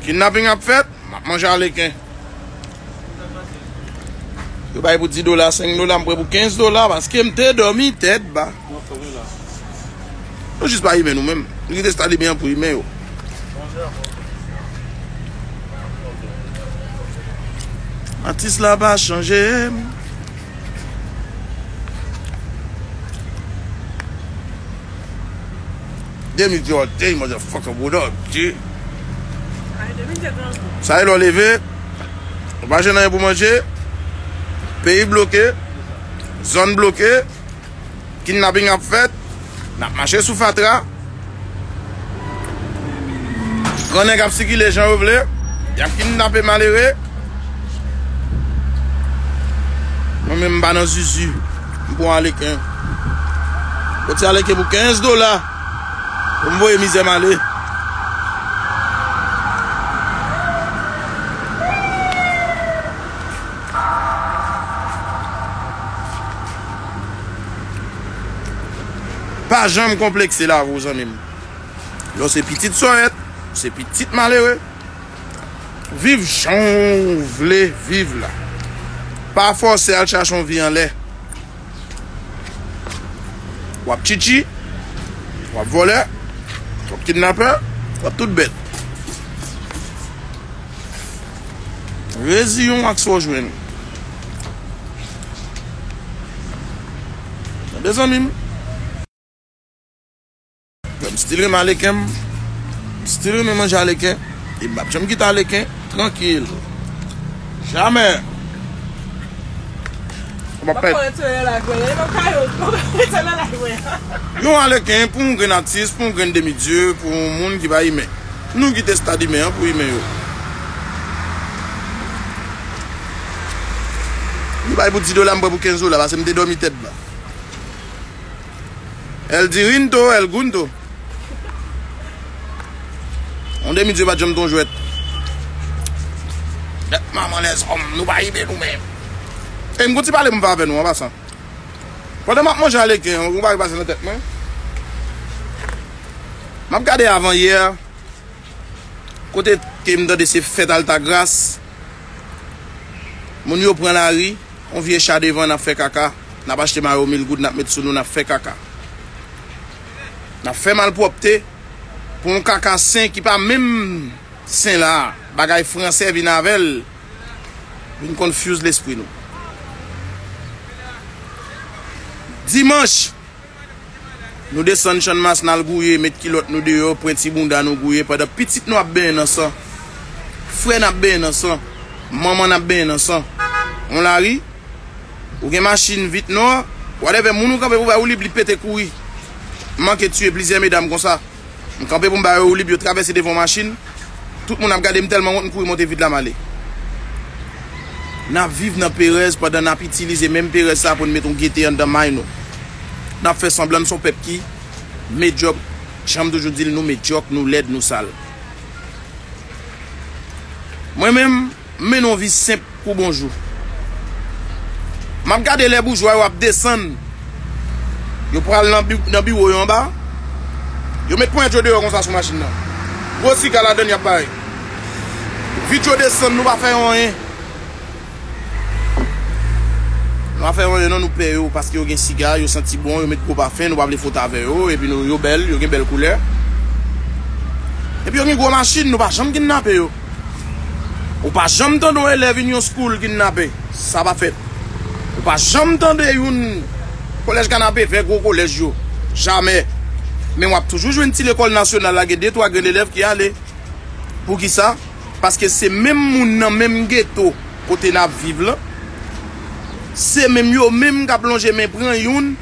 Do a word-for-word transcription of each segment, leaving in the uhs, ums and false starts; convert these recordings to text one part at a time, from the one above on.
Kidnaping ap fèt, m ap manje aleken. Yo bay pou dis dola, senk dola, m pran pou kenz dola, paske m te dòmi tèt ba. Nou jis pa imen nou menm. Nou kite stad imen an pou imen yo. Atis la pa chanje. Demi di all day, motherfucker, what up, G? Sa e lè w leve, ou pa jwenn anyen pou manje, peyi bloke, zòn bloke, kidnaping ap fèt, n ap mache sou fatra. Grannèg ap sikile jan yo vle. Y ap kidnape malere. Mwen menm m pa nan zuzu. M pran aleken. Yon ti aleken pou kenz dola. Pou m voye mizè m ale. Pa janm konplekse lavi w, zanmi m. Lè w se pitit sòrèt, se pitit malere. Viv jan w vle viv la. Pa fòse al chache yon vi anlè. W ap tchitchi, w ap vòlè, w ap kidnapè, w ap tout bèt. Reziyen w ak sa w jwenn. Tande, zanmi m. M still renmen aleken, m still renmen manje aleken, e m p ap janm kite aleken trankil. Jamè. M ap pèdi. Yon aleken pou yon grenn atis, pou yon grenn demi dye, pou yon moun ki pa imen. Nou kite stad imen an pou imen yo. Li bay pou dis dola, m pran pou kenz dola, paske m te dòmi tèt ba. El dirinto, el gunto. Yon demi dye pa t janm ton jwèt. Tèt manman lèzòm, nou pa imen nou menm. E m gon ti pale pou m fè avè nou, an pasan. Pandan m ap manje aleken an, yon bagay pase nan tèt mwen. M ap gade avan yè, kote ke m tande se fèt Altagras. Moun yo pran lari, yon vye cha devan, n ap fè kaka. N ap achte mayo mil goud, n ap met sou nou, n ap fè kaka. N ap fè malpwòpte pou yon kaka sen ki pa menm sen la. Bagay fransè vin avè l, vin confuse lespri nou. Dimanch, nou desann Channmas, n al gouye, met kilòt nou deyò, pwenti bounda nou gouye, pandan pitit nou ap benyen nan san, frè n ap benyen nan san, manman n ap benyen nan san. On lari, ou gen machin, vit nò, whatever, moun ou kanpe pou bay woulib, li pete kouri. M manke tiye plizyè medam konsa. M kanpe pou m ba yo woulib, yo travèse devan yon machin. Tout moun ap gade m, tèlman wont, m kouri monte vit la, m ale. N ap viv nan perèz pandan n ap itilize menm perèz sa pou n met yon gete anndan may nou. N ap fè sanblan n se yon pèp ki medyòk. Jan m toujou di l, nou medyòk, nou lèd, nou sal. Mwen menm, m mennen yon vi senp kou bonjou. M ap gade lè boujwa yo ap desann. Yo pral nan bi-, nan biwo yo anba. Yo met ponyèt yo deyò konsa sou machin nan. Gwo siga ladann y ap bay. Vit yo desann, nou pa fè yo anyen. Nou pa fè yo anyen non, nou pè yo paske yo gen siga, yo santi bon, yo met gwo pafen, nou pa vle fwote avè yo, epi nou, yo bèl, yo gen bèl koulè. Epi yo gen gwo machin, nou pa janm kidnape yo. Ou pa janm tande yon elèv Union School kidnape. Sa pa fèt. Ou pa janm tande youn kolèj Kanapevè, gwo kolèj yo. Jamè. Men w ap toujou jwenn ti lekòl nasyonal la, gen de twa grenn elèv ki ale. Poukisa? Paske se menm moun nan menm geto kote n ap viv lan. Se menm yo menm k ap lonje men pran youn.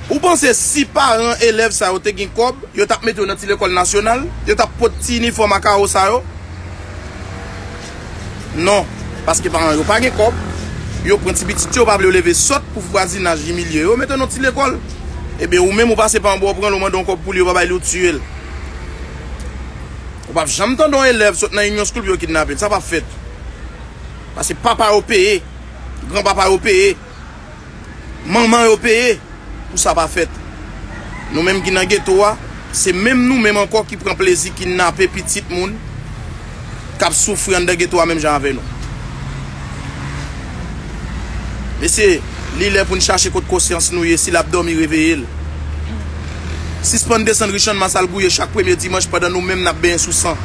Ou panse si paran elèv sa yo te gen kòb, yo t ap mete yo nan ti lekòl nasyonal, yo t ap pot ti inifòm a kawo sa yo? Non, paske paran yo pa gen kòb, yo pran ti pitit yo, yo pa vle yo leve sòt pou vwazinaj imilye yo, mete yo nan ti lekòl. Ebyen, ou menm ou pase pa anba, ou pran l, ou mande yon kòb pou li, yo pa bay li, ou tiye l. Ou p ap janm tande yon elèv sot nan Union School pou yo kidnape l, sa p ap fèt. Paske papa yo peye, granpapa yo peye. Manman yo peye pou sa pa fèt. Nou menm ki nan geto a, se menm nou menm ankò ki pran plezi kidnape pitit moun, k ap soufri anndan geto a menm jan avè nou. Mesye, li lè pou n chache kot konsyans nou ye, si l ap dòmi, reveye l. Sispann desann ri Channmas al gouye chak premye dimanch pandan nou menm n ap benyen sou san.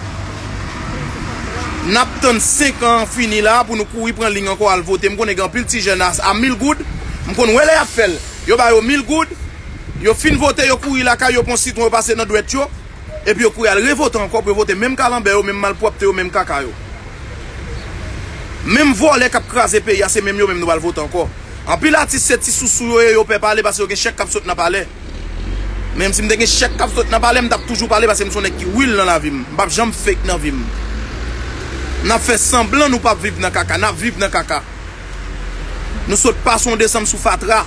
N ap tann senk an fini la pou nou kouri pran liy ankò al vote. M konnen gen anpil ti jèn a, a mil goud, m konn wè lè y ap fè l. Yo ba yo mil goud, yo fin vote, yo kouri lakay yo, pran sitwon, yo pase nan dwèt yo, epi yo kouri al revote ankò pou yo vote menm kalanbè yo, menm malpwòpte yo, menm kaka yo. Menm vòlè k ap kraze peyi a, se menm yo menm nou pral vote ankò. Anpil atis se ti sousou yo ye, yo pè pale paske yo gen chèk k ap sot nan palè. Menm si m te gen chèk k ap sot nan palè, m t ap toujou pale paske m se yon nèg ki real nan lavi m. M p ap janm fake nan vi m. N ap fè sanblan nou p ap viv nan kaka, n ap viv nan kaka. Nou sot pase yon desanm sou fatra.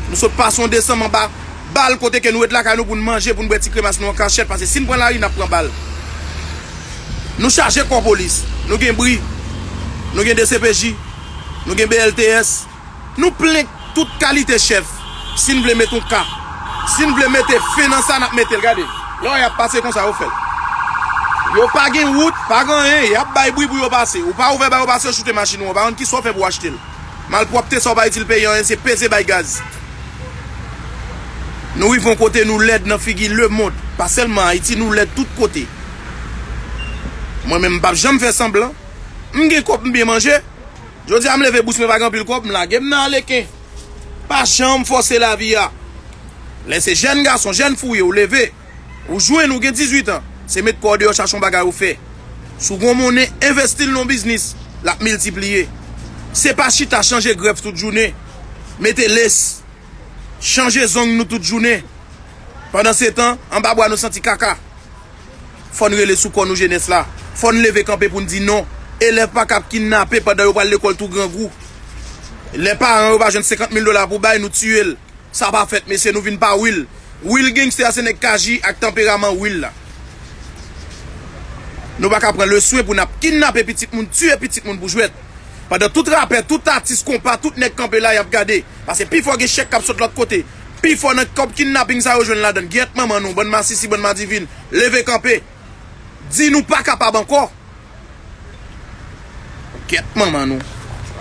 Nou sot pase yon desanm anba bal kote ke nou ret lakay nou pou n manje, pou n bwè ti kremas nou an kachèt, paske si n pran lari, n ap pran bal. Nou chaje kò polis, nou gen bri, nou gen D C P J, nou gen B L T S, nou plen tout kalite chèf. Si n vle met yon ka, si n vle mete fen nan sa, n ap mete l. Gade, lè w y ap pase konsa, yo fè l. Yo pa gen wout, pa gen anyen, y ap bay bri pou yo pase. Ou pa ouvè ba yo pase, yo choute machin ou, ou pa konn kisa w fè pou w achte l. Malpwòpte sa w pa itil peyi anyen, se peze bay gaz. Nou rive yon kote, nou lèd nan figi lemonn. Pa sèlman Ayiti, nou lèd tout kote. Mwen menm, m p ap janm fè sanblan. M gen kòb, m byen manje. Jodi a, m leve bous mwen pa gen anpil kòb, m lage m nan aleken. Pa janm fòse lavi a. Lè se jèn gason, jèn fi w ye, ou leve, ou jwenn, ou gen dizuit an, se met kò w deyò chache yon bagay ou fè. Si w gen yon monnen, envesti l nan yon biznis, l ap miltipliye. Se pa chita chanje grèf tout jounen, mete les, chanje zong nou tout jounen. Pandansetan, anba bwa nou santi kaka. Fò n rele sou kò nou jenès la. Fò n leve kanpe pou n di non. Elèv pa kab kidnape pandan yo pral lekòl tou grangou. Lè paran yo pa jwenn senkant mil dola pou bay, nou tiye l. Sa pa fèt, mesye, nou vin pa real. Real gangster a se nèg k aji ak tanperaman real la. Nou pa ka pran leswen pou n ap kidnape pitit moun, tiye pitit moun pou jwèt. Pandan tout rapè, tout atis konpa, tout nèg kanpe la, y ap gade. Paske pifò gen chèk k ap sot lòt kote. Pifò nan kòb kidnaping sa yo jwenn ladann. Gyèt manman nou, bann masisi, bann madivin. Leve kanpe. Di nou pa kapab ankò. Gyèt manman nou.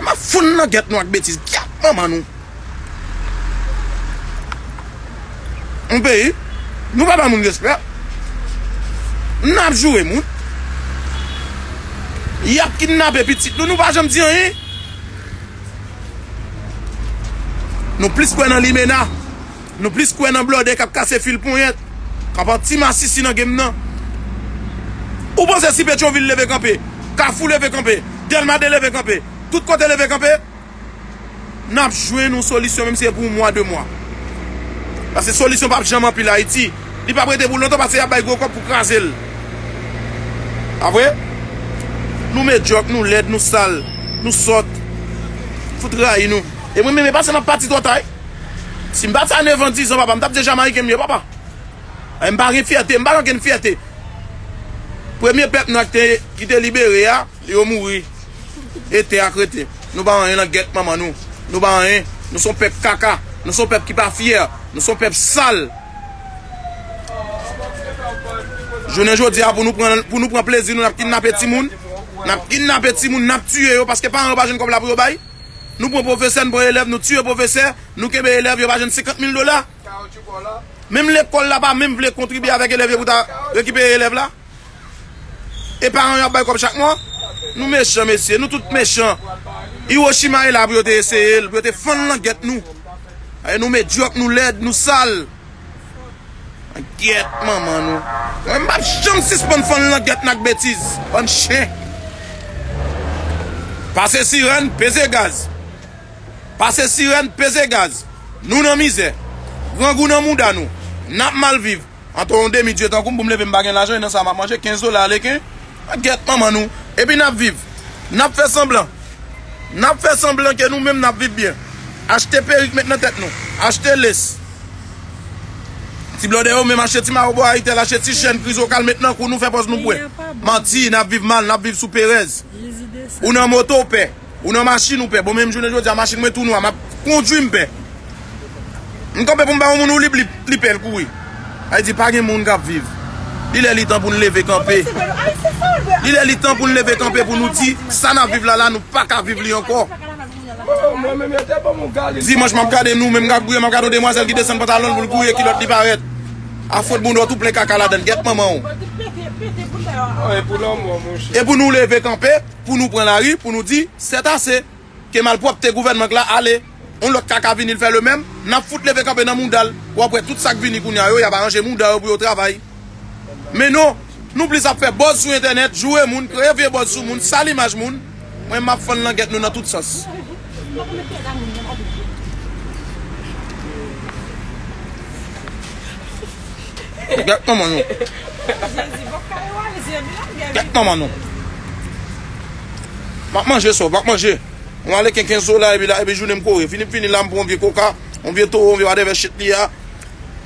M ap foun nan gyèt nou ak betiz. Gyèt manman nou. Yon peyi, nou pa ba moun respè. N ap joure moun. Y ap kidnape pitit nou, nou pa janm di anyen. Nou plis kwè nan limena. Nou plis kwè nan blòdè k ap kase fil ponyèt, k ap an ti masisi nan game nan. Ou panse si Petyonvil leve kanpe, Kafou leve kanpe, Dèlma de leve kanpe, tout kote leve kanpe, n ap jwenn yon solisyon, menm si se pou yon mwa, de mwa. Paske solisyon p ap janm anpil Ayiti. Li p ap rete pou lontan paske y ap bay gwo kòb pou kraze l. Pa vre? Nou medyòk, nou lèd, nou sal, nou sòt. Fout rayi nou. E mwen menm, e pa se m ap pati twò ta, wi. Si m pati a nèf an, diz an, papa, m t ap di Jamayiken m ye, papa. E m pa gen fyète, m pa gen okenn fyète. Premye pèp nwa ki te, ki te libere a, yo mouri. E tè a k rete. Nou pa anyen nan gyèt manman nou. Nou pa anyen. Nou se yon pèp kaka. Nou se yon pèp ki pa fyè. Nou se yon pèp sal. Jounen jodi a, pou nou pran, pou nou pran plezi nou, n ap kidnape timoun. N ap kidnape timoun, n ap tiye yo, paske paran yo pa jwenn kòb la pou yo bay. Nou pran pwofesè, n pran elèv, nou tiye pwofesè, nou kenbe elèv, yo pa jwenn senkant mil dola. Menm lekòl la pa menm vle kontribye avèk elèv yo pou ta rekipere elèv la. E paran yo ap bay kòb chak mwa. Nou mechan, mesye, nou tout mechan. Hiroshima e la pou yo te eseye l, pou yo te fann langyèt nou. E nou medyòk, nou lèd, nou sal. Gyèt manman nou. Mwen m p ap janm sispann fann langyèt n ak betiz. Bann chen. Pase sirèn, peze gaz. Pase sirèn, peze gaz. Nou nan mizè. Grangou nan mouda nou. N ap mal viv. Antre yon demi dye tankou m pou m leve m pa gen lajan, e nan sa m ap manje, kenz dola aleken. Gyèt manman nou. Epi n ap viv. N ap fè sanblan. N ap fè sanblan ke nou menm n ap viv byen. Achte perik met nan tèt nou. Achte les. Ti blòdè yo menm achte ti mayo bò a itèl, achte ti chèn krizokal met nan kou nou fè pòz nou bwè. Manti, n ap viv mal, n ap viv sou perèz. Ou nan moto w pè. Ou nan machin ou pè. Bon, menm jounen jodi a, machin mwen tou nwa, m ap kondui m pè. M kanpe pou m bay yon moun ou li, li, li pè l kouri. Ayiti pa gen moun k ap viv. Li lè li tan pou n leve kanpe. Li lè li tan pou n leve kanpe pou nou di, sa n ap viv la la, nou pa ka viv li ankò. Dimanch, m ap gade nou menm k ap gouye, m ap gade yon demwazèl ki desann pantalon l pou l gouye kilòt li parèt. A fwot bouda w tou plen kaka ladann, gèt manman w. E pou nou leve kanpe, pou nou pran lari, pou nou di, c'est assez. Ke malpwòpte gouvènman k la ale. Yon lòt kaka vini, l fè le menm. N ap fout leve kanpe nan mouda l. W ap wè tout sa k vini kounye a yo, y ap aranje mouda yo pou yo travay. Men non, nou plis ap fè buzz sou entènèt, joure moun, kreye vye buzz sou moun, sal imaj moun. Mwen, m ap fann langèt nou nan tout sans. Gèt manman nou. Gèt manman nou. M ap manje sa, m ap manje. Mwen ale kenkenz dola epi la, epi jounen m kore. Fini m fini la, m pran yon vye koka, yon vye towo, yon vye whatever shit li a.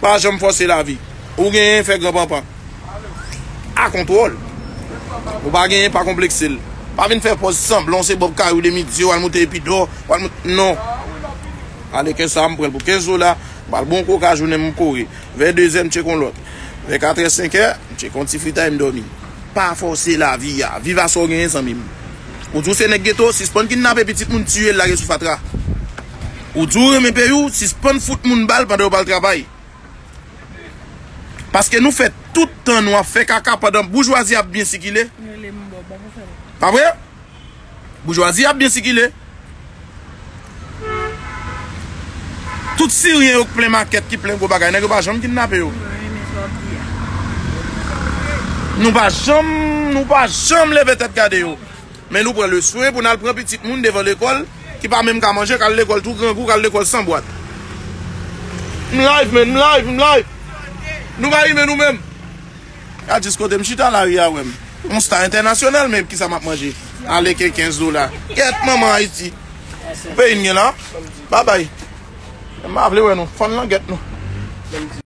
Pa janm fòse lavi. Ou genyen, fè gran panpan. A kontwòl. Ou pa genyen, pa konplekse l. Pa vin fè pòz sanblan, se Bob Kayou de midi, w al moute epi dò, w al moute, non. Ale kenz sa, m pran l pou kenz dola, m al bon koka, jounen m kore. Vè dezè, m tcheke yon lòt. Vè katrè, senkè, m tcheke yon ti fritay, m dòmi. Pa fòse lavi a. Viv a sa w genyen, zanmi m. Ou di w se nèg geto, sispann kidnape pitit moun, tiye l, lage sou fatra. Ou di w renmen peyi w, sispann fout moun bal pandan yo pral travay. Paske nou fè tout tan nou ap fè kaka pandan boujwazi ap byen sikile. Pa vre? Boujwazi ap byen sikile. Tout siryen yo k plen makèt, ki plen gwo bagay, nèg yo pa janm kidnape yo. Nou pa janm, nou pa janm leve tèt gade yo. Men nou pran le swen pou n al pran pitit moun devan lekòl, ki pa menm ka manje, k al lekòl tou grangou, k al lekòl san bwat. M live, man, m live, m live. Nou pa renmen nou menm. Gad jis kote m chita lari a wè m. Yon sta entènasyonal, men kisa m ap manje? Ale ke kenz dola. Gèt manman Ayiti. Peyi n gen la. Babay. M pa vle wè nou. Fann langèt nou.